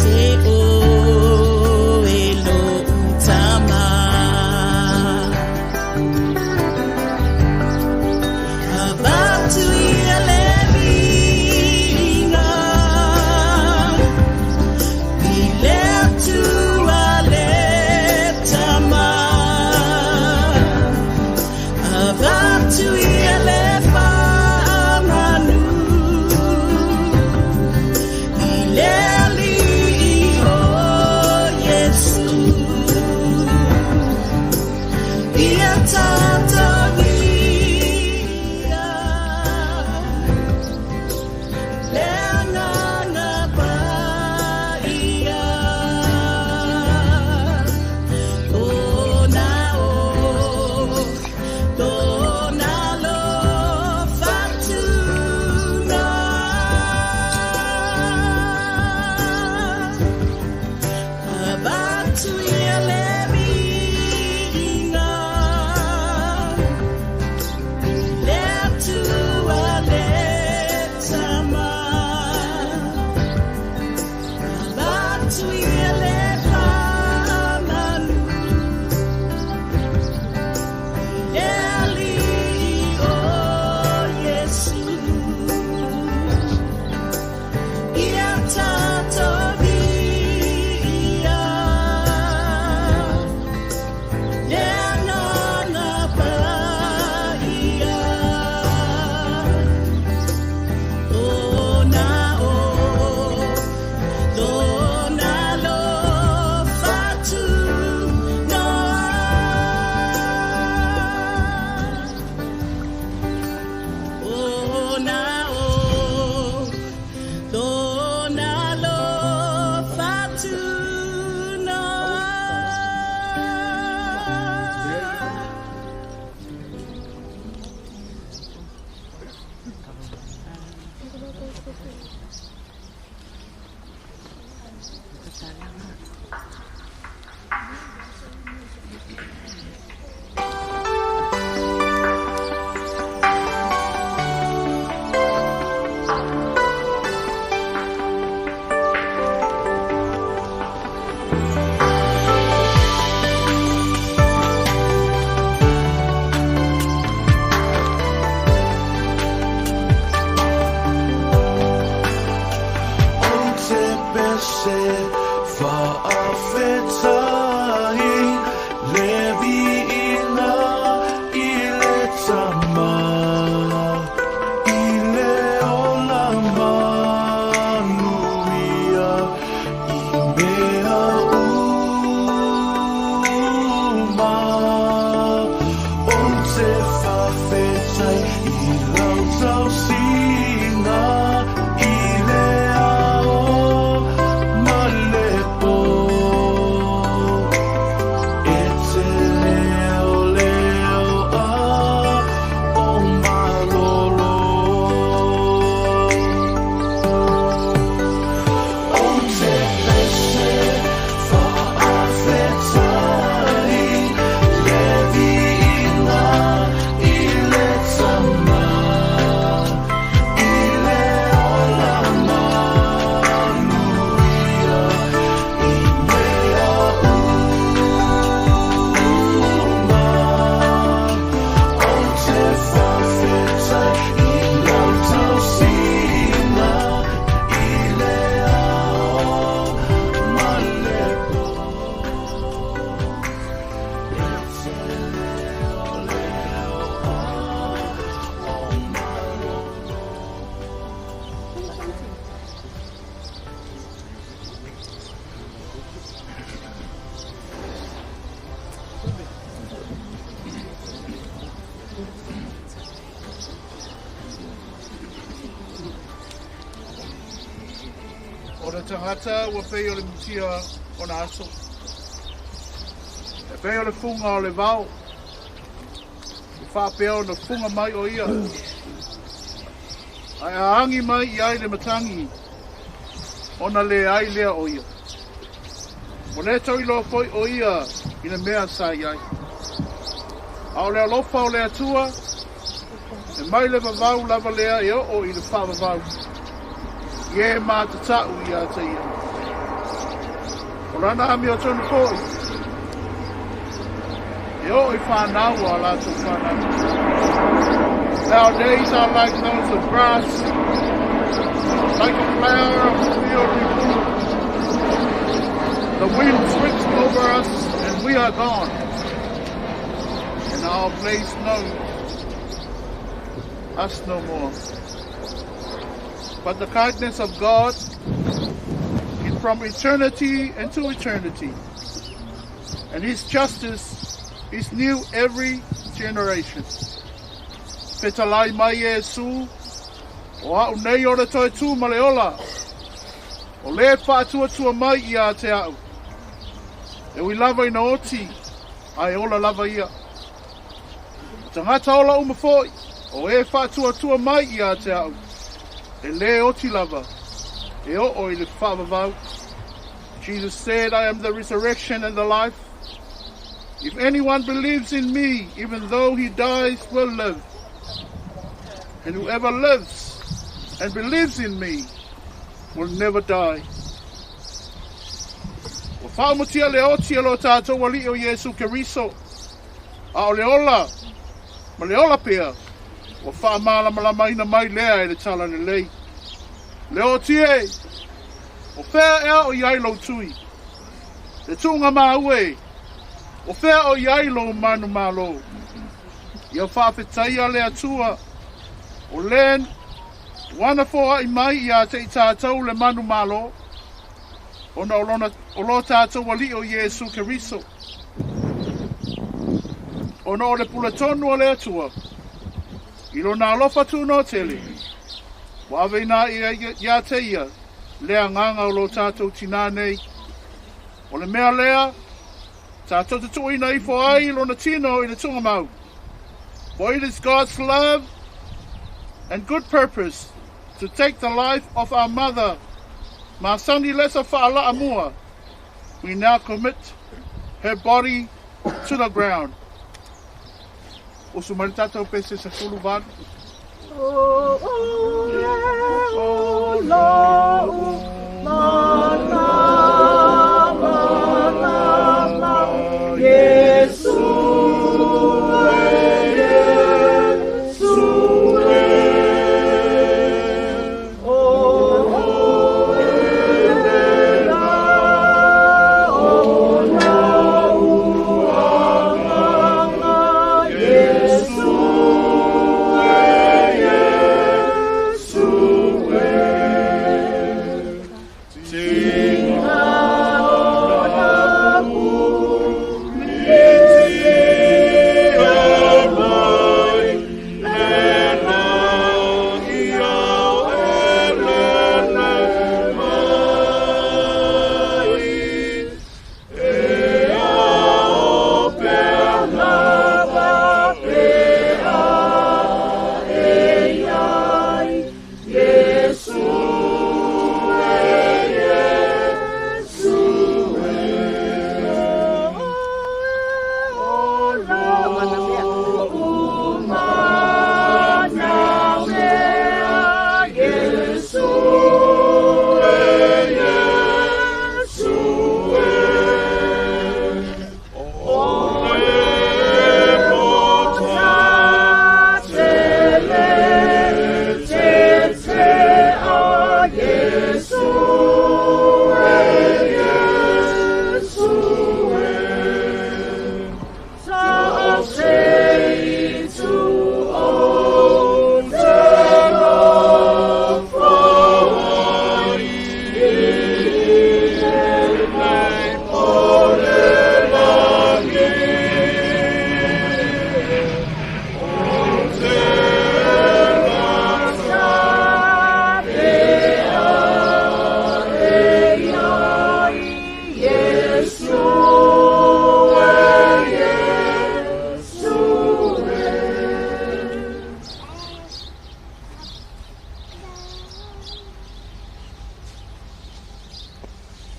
Te o. O le tagata ua pei o le mutia o na aso. E pei o le fuga o le vao. E faapea ona fuga mai o ia. Ae a agi mai i ai le matagi, ona leai lea o ia. Ua le toe iloa foi o ia i le mea sa i ai. A o le alofa o le Atua, e mai le vavau lava lea e oo i le faavavau, i e matatau ia te ia. O lana amiotonu foi, e oo i fanau a latou fanau. Our days are like those of grass, like a flower of the field we bloom. The wind sweeps over us and we are gone, and our place knows us no more. But the kindness of God is from eternity and to eternity, and his justice is new every generation. Fetalai mai Iesu, o a'u nei o le toe tu ma le ola, o le faatuatua mai ia te a'u. E ui lava ina oti, ae ola lava ia. O tagata ola uma foi, o e faatuatua mai ia te a'u, e le oti lava, e oo i le faavavau. Jesus said, I am the resurrection and the life. If anyone believes in me, even though he dies, will live. And whoever lives and believes in me will never die. Ua faaumatia le oti e lo tatou Alii o Iesu Keriso, a o le ola ma le ola pea, ua faamalamalamaina mai lea e le Talalelei. Le oti e, o fea ea o i ai lou tui? Le tuugamau e, o fea o i ai lou manumalo? Ia faafetaia le Atua, o le ua na foai mai ia te i tatou le manumalo, ona o, lona, o lo tatou Alii o Iesu Keriso. Ona o le puletonu o le Atua, i lona alofa tunoa tele, ua aveina ia te ia, le agaga o lo tatou tinā nei. O le mea lea, tatou te tuuina ifo ai lona tino i le tuugamau. For it is God's love and good purpose to take the life of our mother, Masani Lesa Fa'ala'amua, we now commit her body to the ground. Usu mai le tatou pese 18. O oe o lo'u mana malama Iesu e Iesu e O oe le la o lo'u agaga Iesu e Iesu e Tina o na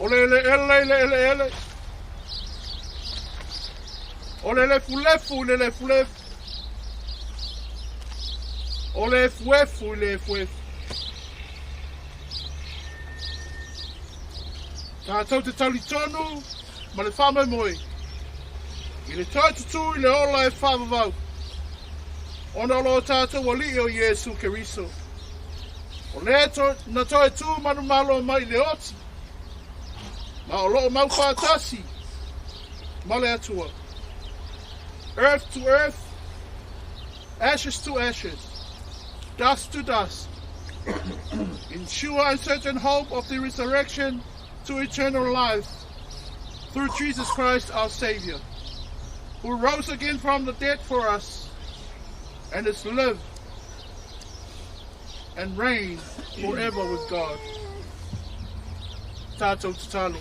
O le eleele i le eleele. O le lefulefu i le lefulefu. O le efuefu i le efuefu. Tatou te talitonu ma le faamoemoe i le toe tutū i le ola e faavavau, ona o lo tatou Alii o Iesu Keriso. O lea to, na toe tū manumalo mai i le oti, ma o loo mau faatasi ma le Atua. Earth to earth, ashes to ashes, dust to dust, in sure and certain hope of the resurrection to eternal life through Jesus Christ our Savior, who rose again from the dead for us and is lived and reign forever with God. Tatou tatalo.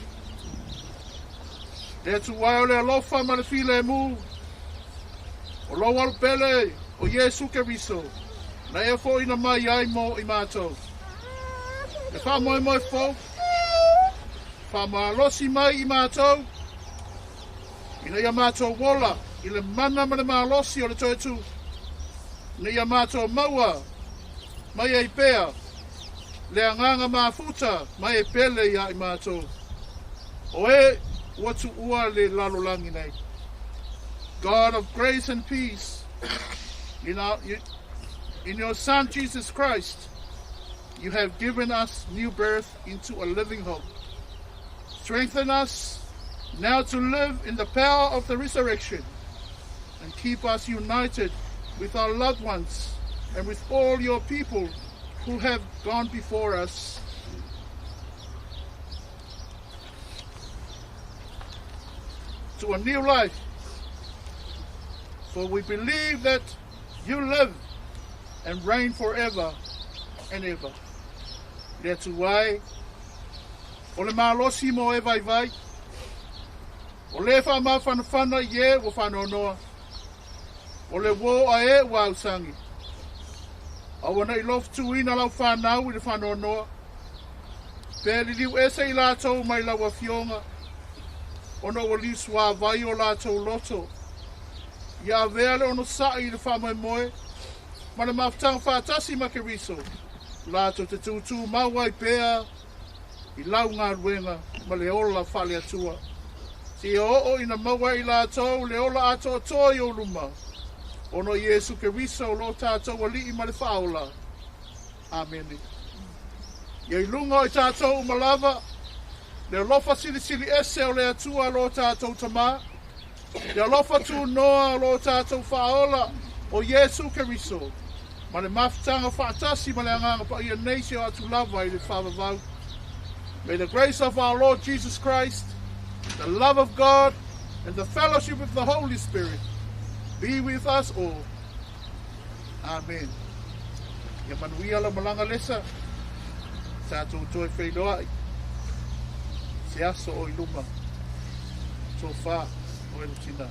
Le Atua e o le alofa ma le filemu, o lou alo pele o Iesu Keriso, na ea foʻina mai ai mo i matou. Le faamoemoe fou, faamalosi mai i matou, ina ia matou ola i le mana ma le malosi o le toe tū, ina ia matou maua mai ai pea le agaga mafuta ma e pele ia i matou, o e ua tuua le lalolagi nei. God of grace and peace, in your Son Jesus Christ, you have given us new birth into a living hope. Strengthen us now to live in the power of the resurrection and keep us united with our loved ones and with all your people who have gone before us. To a new life. For we believe that you live and reign forever and ever. Le Atua e, o le malosi mo e vaivai, o le faamafanafana i e ua faanoanoa, o le uō a e ua ausagi. Aua nei lofotuina lau whanau i le whanoanoa. Pe liliu ese i latou mai lau afioga, ona ua liusuavai o latou loto. Ia avea le onosa'i i le faamoemoe, ma le mafutaga faatasi ma Keriso, latou te tutumau ai pea i lau galuega ma le ola faale-Atua. Seia oo ina maua e i latou le ola atoatoa i ou luma, ona o Iesu Keriso lo tatou Alii ma le Faaola. Amene. Ia i luga o i tatou uma lava, le alofa silisili ese o le Atua lo tatou Tamā, le alofa tunoa o lo tatou Faaola o Iesu Keriso, ma le mafutaga faatasi ma le Agaga Paia nei seia oo atu lava i le faavavau. May the grace of our Lord Jesus Christ, the love of God, and the fellowship of the Holy Spirit be with us all. Amen. Ia manuia lau malaga Lesa, tatou toe feiloai se aso o i luma. Tofa o e le tina.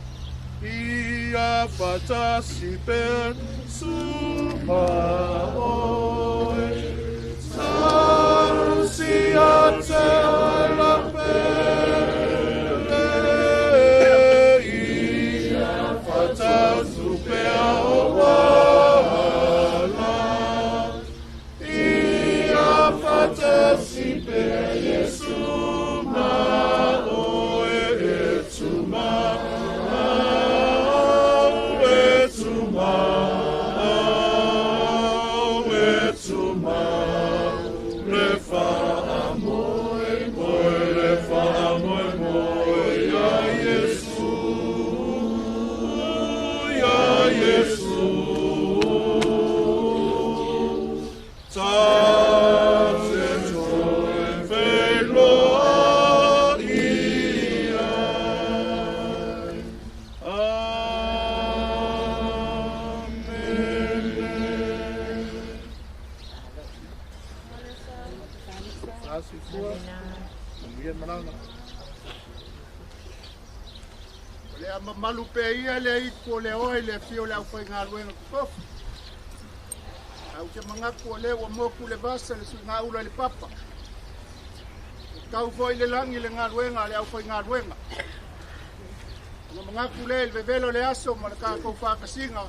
Ia faatasi pea Iesu ma oe. Tausi ia te oe lau pele. Ia faatasi pea ou ala. Ia faatasi pea Iesu ma oe e tumau, e tumau, e tumau, le faamoemoe, le faamoemoe ia Iesu, ia Iesu. Ta te toe feiloai ai. Amene. Soifua, manuia le malaga. O le a mamalu pea ia le aitu o le oa i le afio o le aufaigaluega totofi. Ae ou te manatu o lea ua motu le vasa le suigaula i le papa. Ua tau foi i le lagi le galuega a le aufaigaluega. Ona manatu lea i le vevela o le aso ma le tatou faatasiga,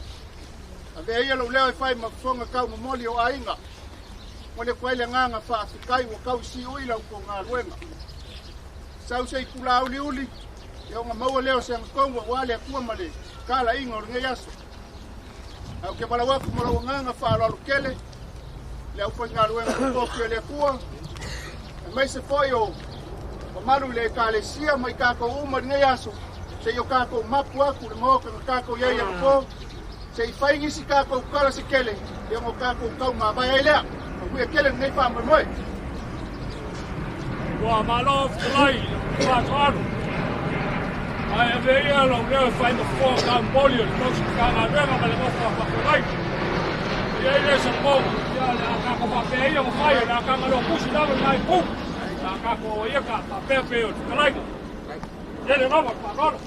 avea ia lou leo e fai ma fofoga taumomoli o aiga. Momoli atu ai le agaga faafetai ua tau i siui la outou galuega. Sau se itula uliuli, ia ona maua lea o se agatonu aua le Atua ma le talaiga o lenei aso. Ae ou te valaau atu ma lou agaga faaaloalo tele i le aufaigaluega totofi a le Atua, aemaise foi o mamalu i le Ekalesia ma i tatou uma i lenei aso, seia o tatou mapu atu i le Maota na tatou i ai anapo, se i fai nisi tatou tala se tele, ia ona o tatou taumavae ai lea. Manuia tele lenei faamoemoe. Ua malo fetalai i le faatoalo. Ae avea ia lou leo e fai ma fofoga taumoli o le tausi Matagaluega ma le nofo a faafeagaiga. E i ai lea salamoga, ia o le a tatou faapea ia ma fai, o le a taga loa tusi lava i nai pu. O le a tatou o ia ta faapea pei o le fetalaiga. Tele lava le faaaloalo.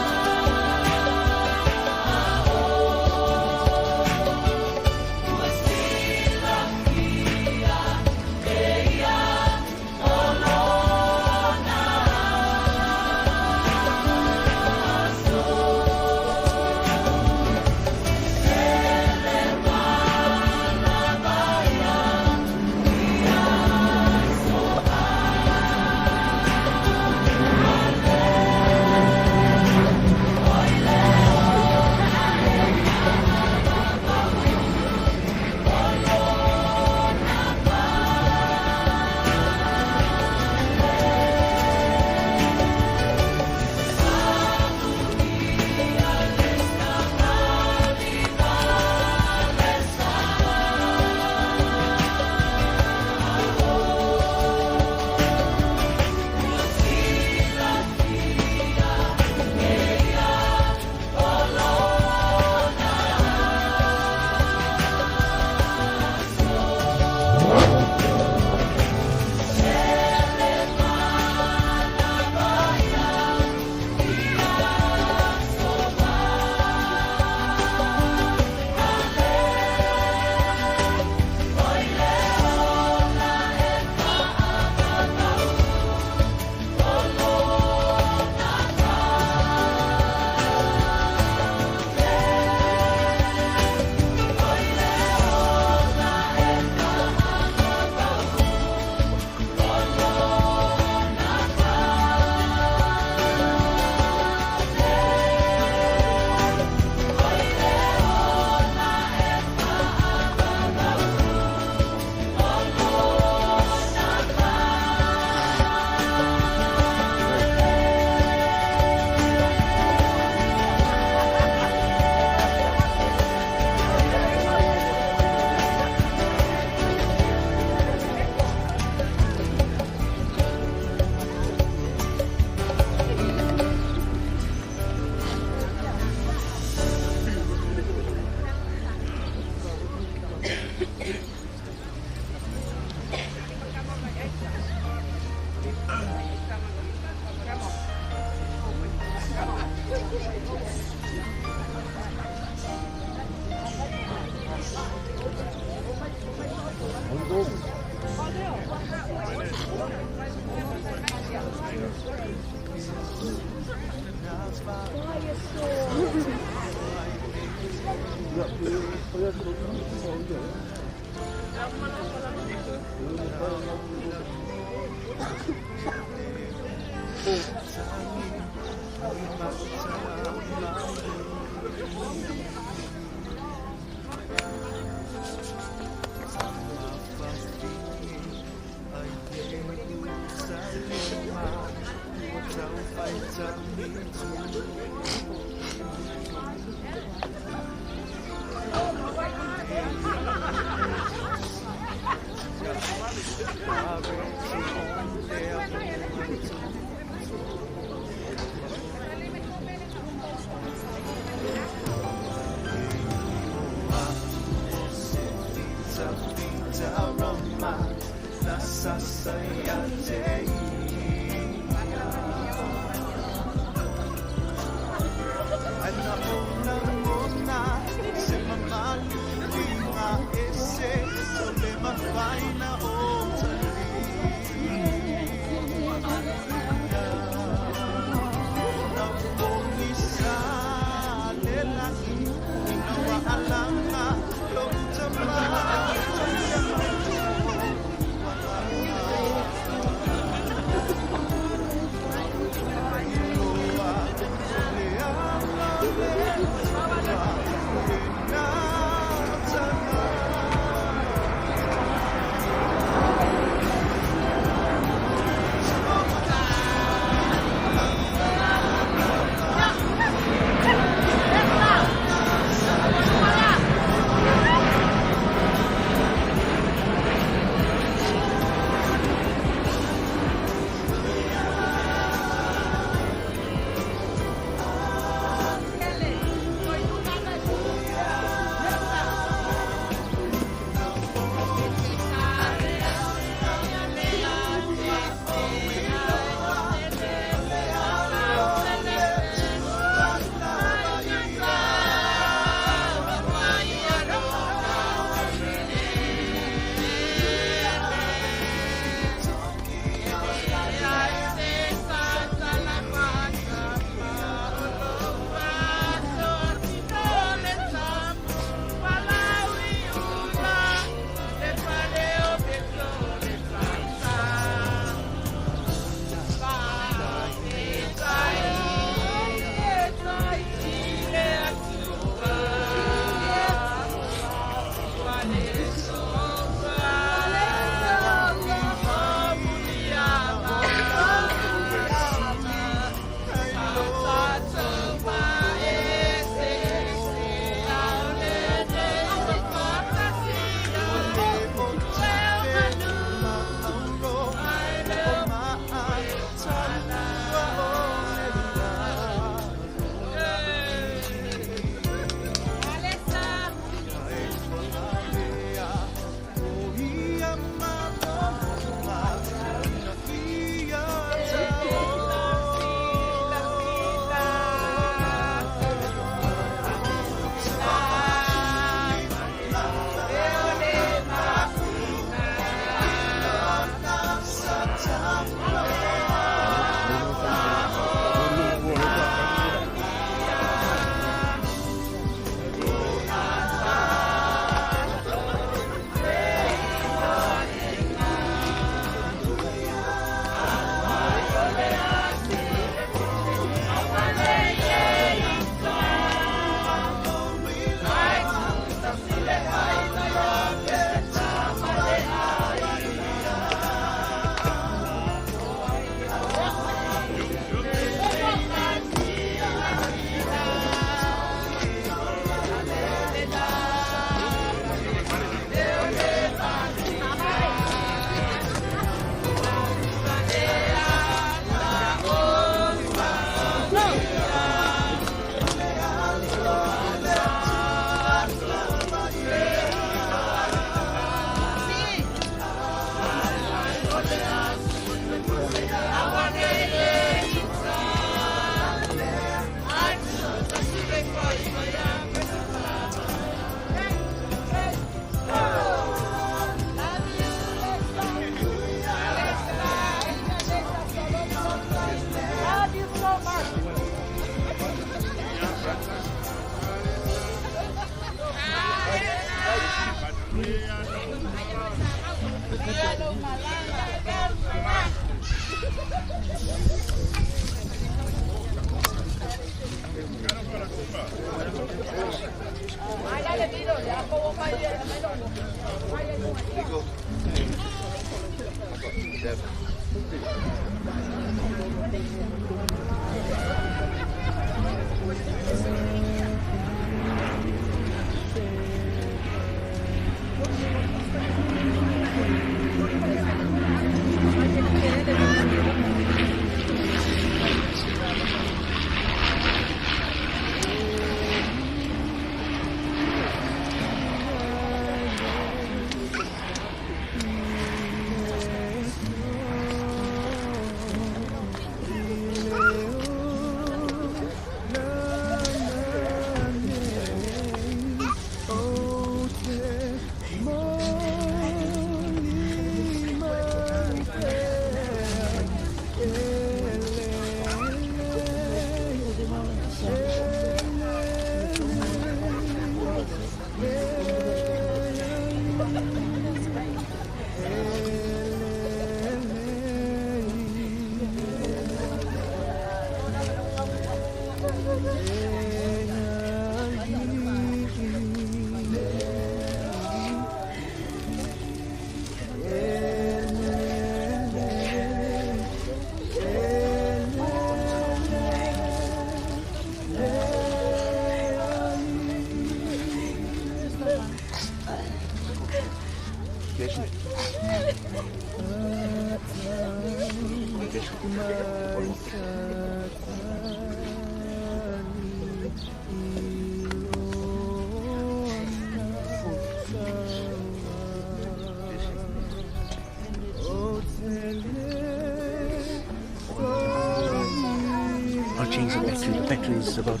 I'll change the battery. The battery is about.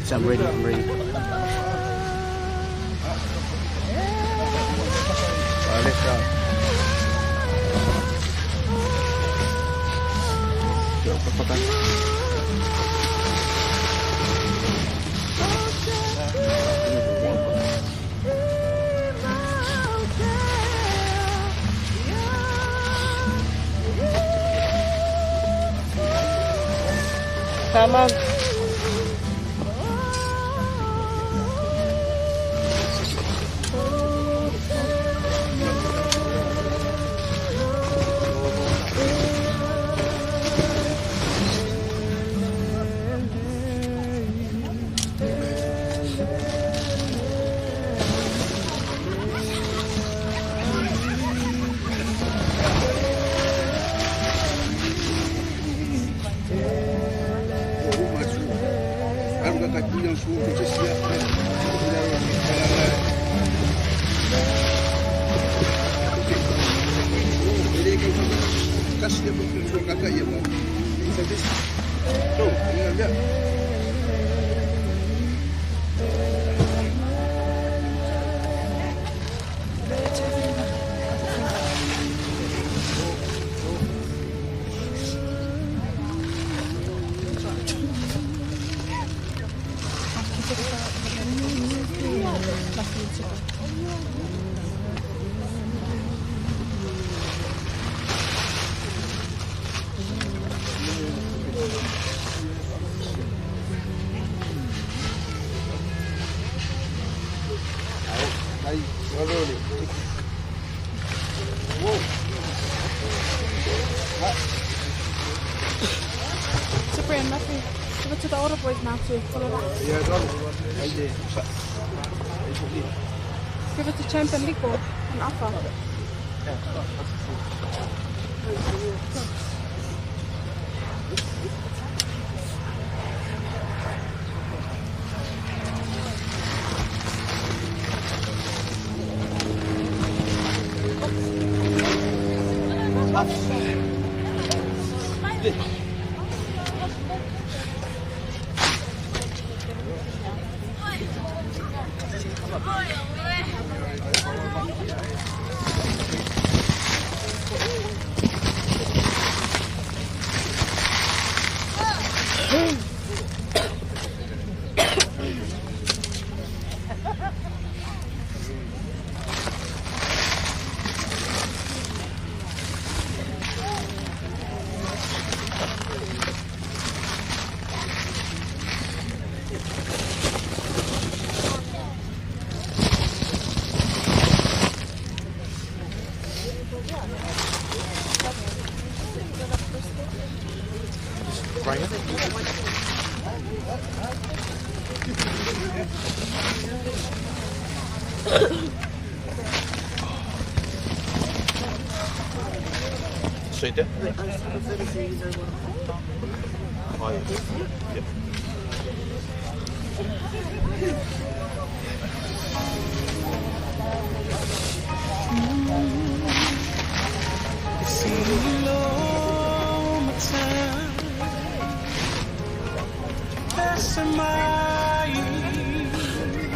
So I'm ready, I'm ready. Tamam. Cyprian, Matthew, give it to the older boys now too. Give it to Champ and Liko and Alpha. seat there? Oh, yes. Yep.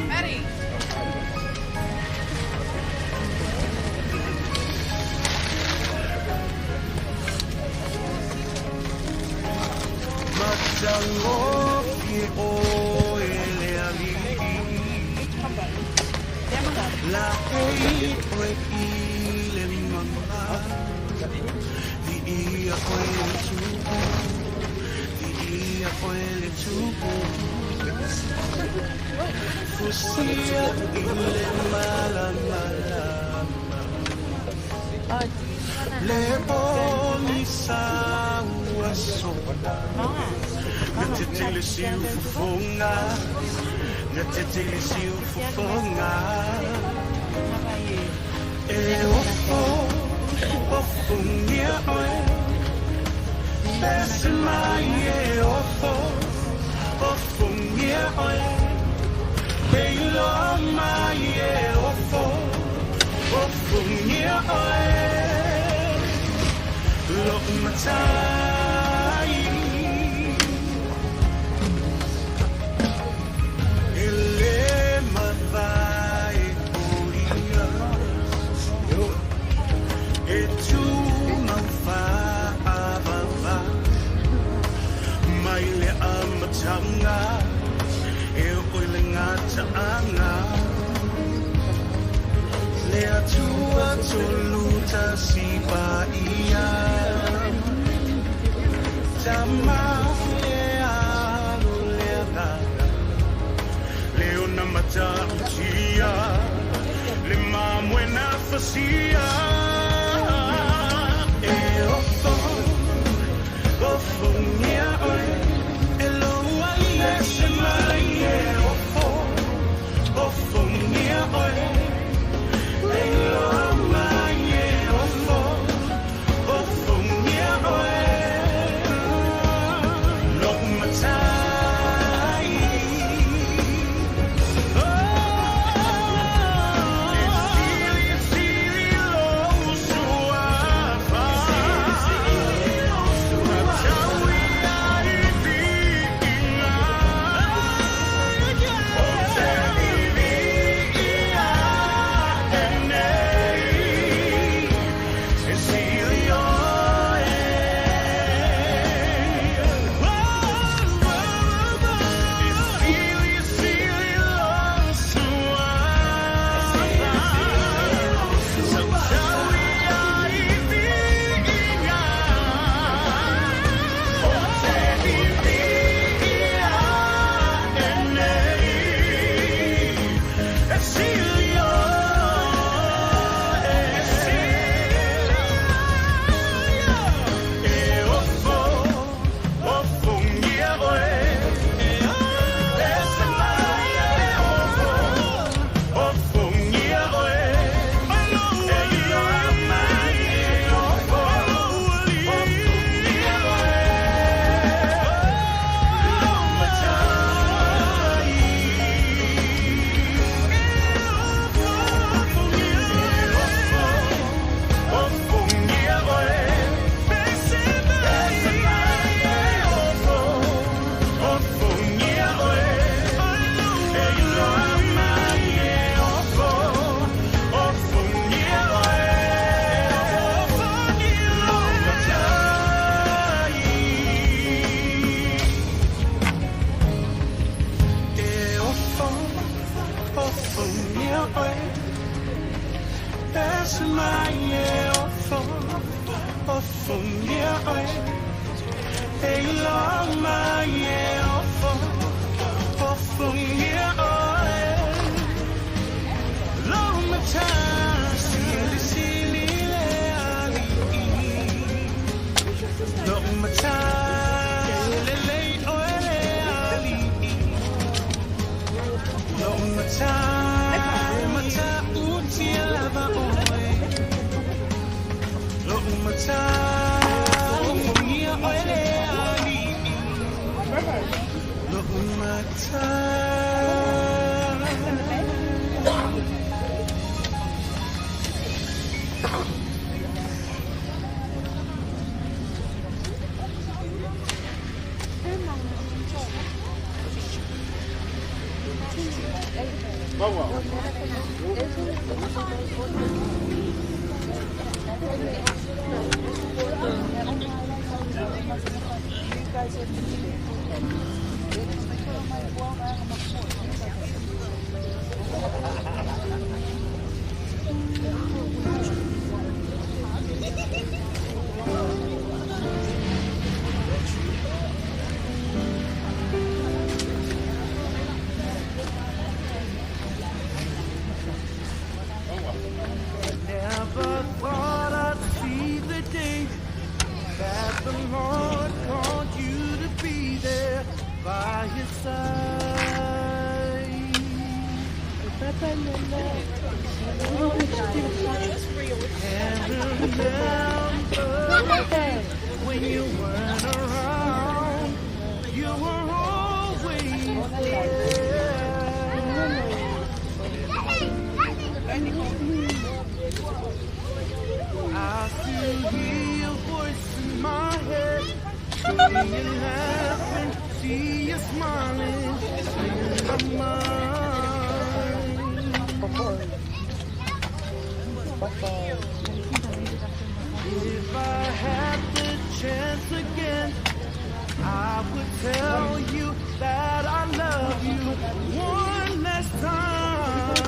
Maddie. Lo matai. Never thought I'd see the day that the Lord called you to be there by his side. And remember when you weren't around, you were always there. I still hear your voice in my head. Hear you laughing, see you smiling in my mind. If I had the chance again, I would tell you that I love you one last time.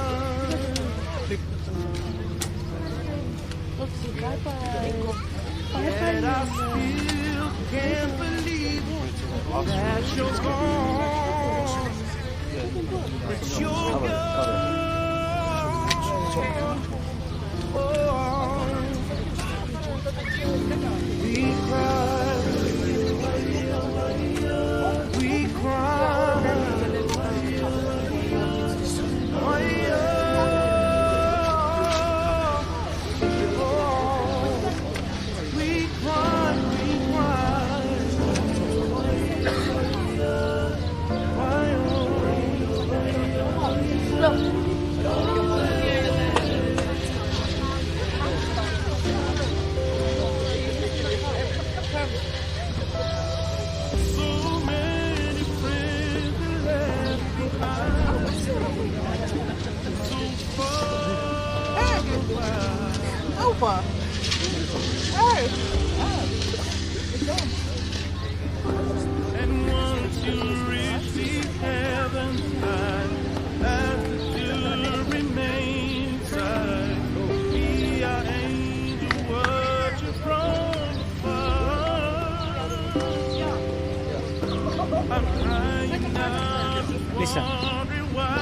Yet I still can't believe that you're gone. That you're gone. Oh, we cry. We cry. Oh, yeah. We cry, we cry. So many friends left behind. So far away. Over. Oh. And once you reach the heavens high, as the dew remains inside, be our angel watching from afar. I'm crying out, just Lisa. wondering why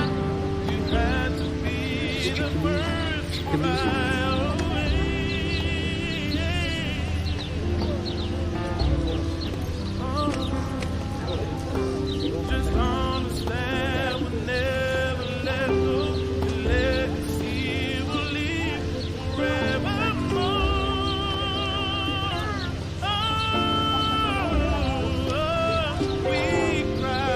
you had to be the first to fly away. Just understand we'll never let go. The legacy will live forevermore. Oh, we cry.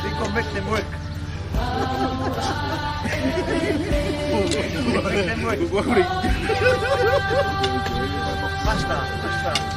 They go make them work. Make them work. Faster, faster.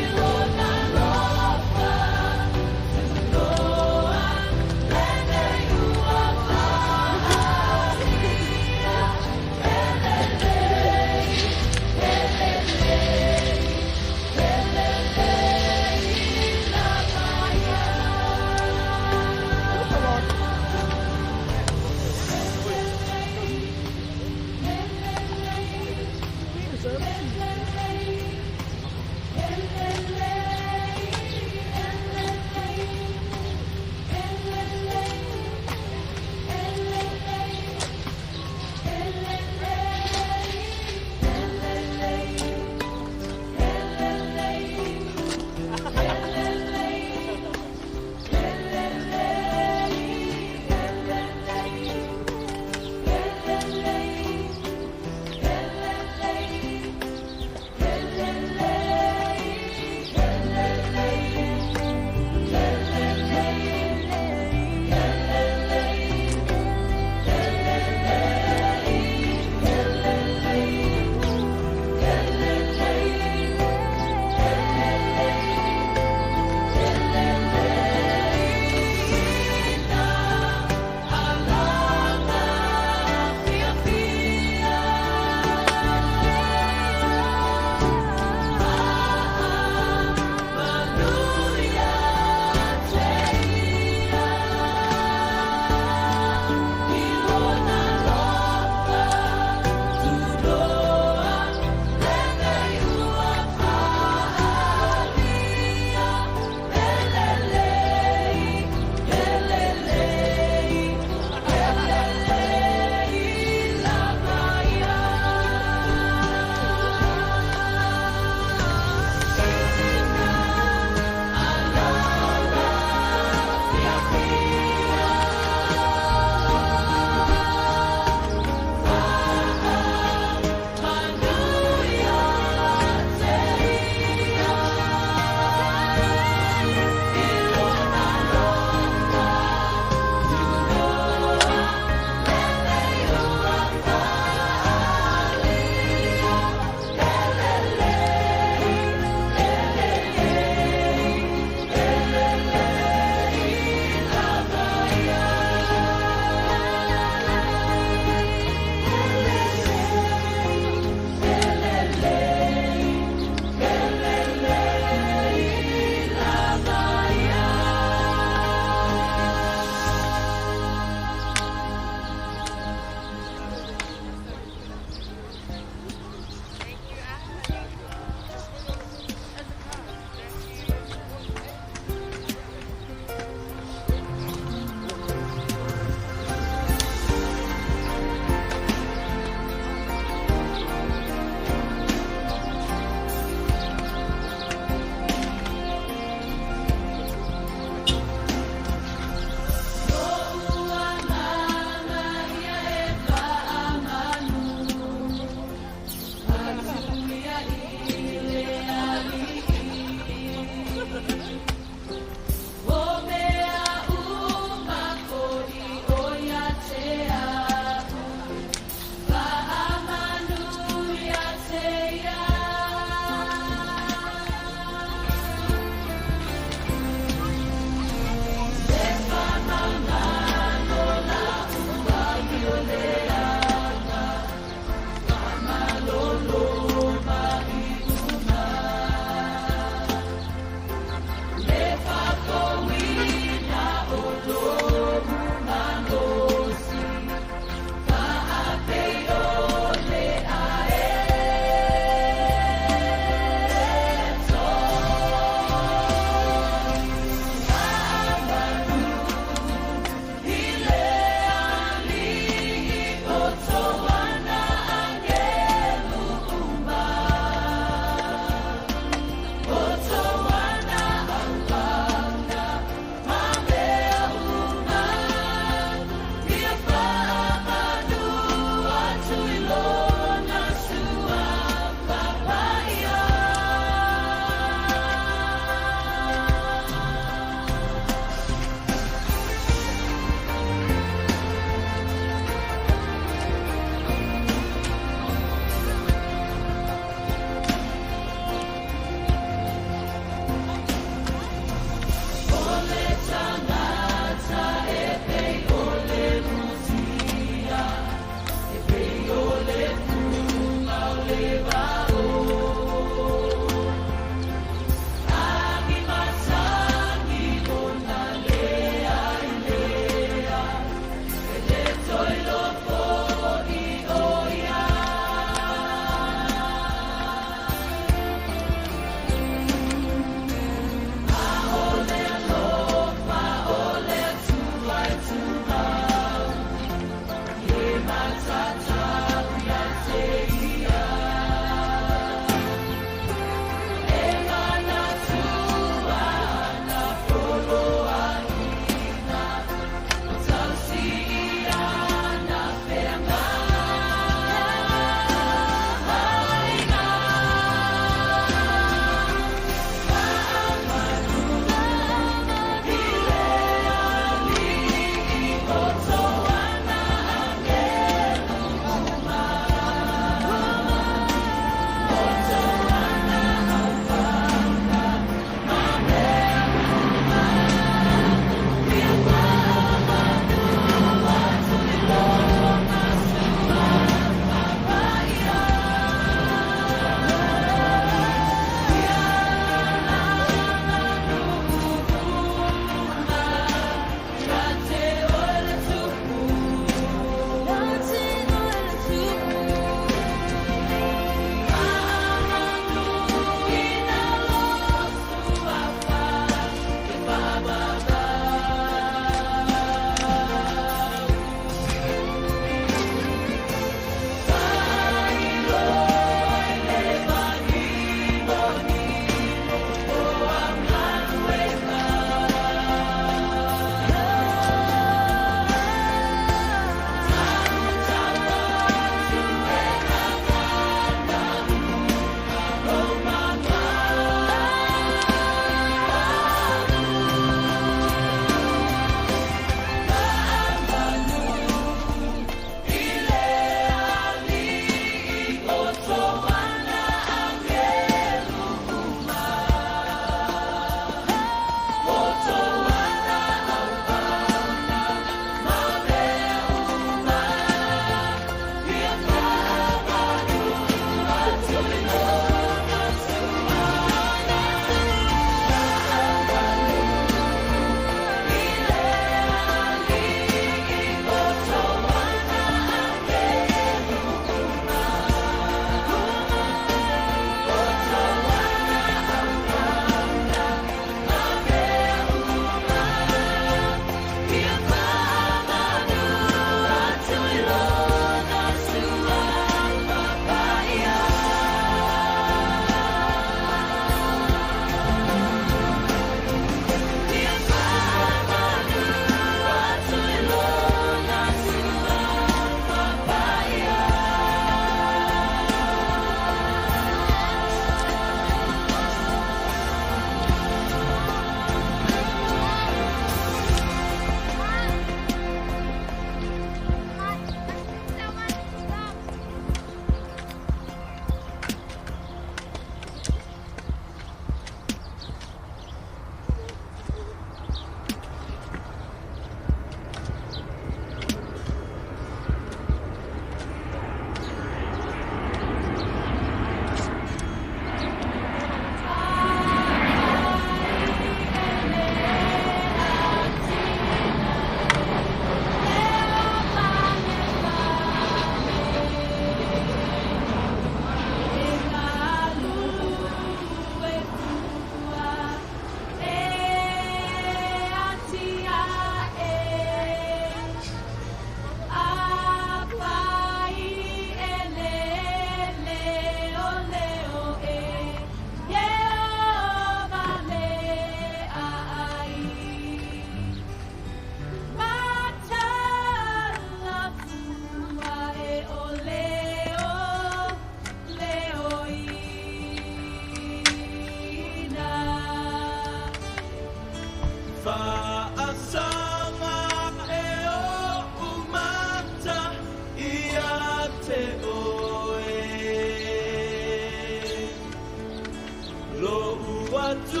atu.